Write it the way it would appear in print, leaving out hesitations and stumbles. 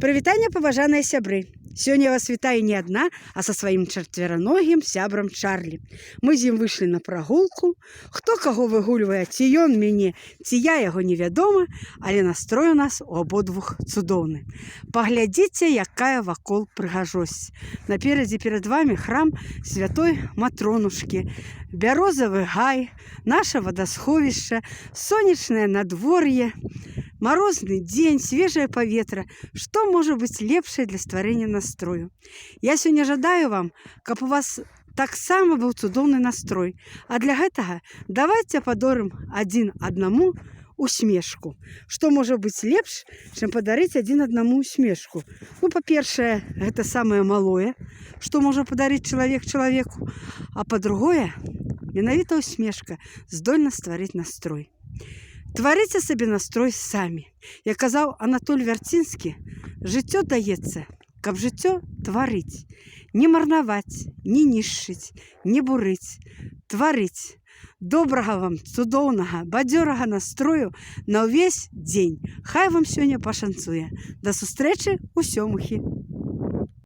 Прывітанне, паважаныя сябры. Сёння я вас вітаю не адна, а са сваім чацвераногім сябрам Чарлі. Мы з ім выйшлі на прагулку. Хто каго выгульвае, ці ён мяне, ці я яго, невядома, але настрой у нас у абодвух цудоўны. Паглядзіце, якая вакол прыгажосць. Наперадзе перад вами храм святой Матронушкі, бярозавы гай, наша вадасховішча, сонечнае надвор'е, марозны дзень, свежае паветра. Што можа быць лепшае для стварэння настрою? Я сёння жадаю вам, каб у вас таксама быў цудоўны настрой. А для гэтага давайте падорым адзін аднаму усмешку. Што можа быць лепш, чым падарыць адзін аднаму усмешку? Ну, па-першае, гэта самае малое, што можа падарыць чалавек чалавеку. А па-другое, менавіта усмешка здольна стварыць настрой. Тварыце сабе настрой самі. Як казаў Анатоль Вярцінскі, жыццё даецца, каб жыццё тварыць, не марнаваць, не нішчыць, не бурыць, тварыць. Добрага вам, цудоўнага, бадзёрага настрою на ўвесь дзень. Хай вам сёння пашанцуе. Да сустрэчы ў сёмухі.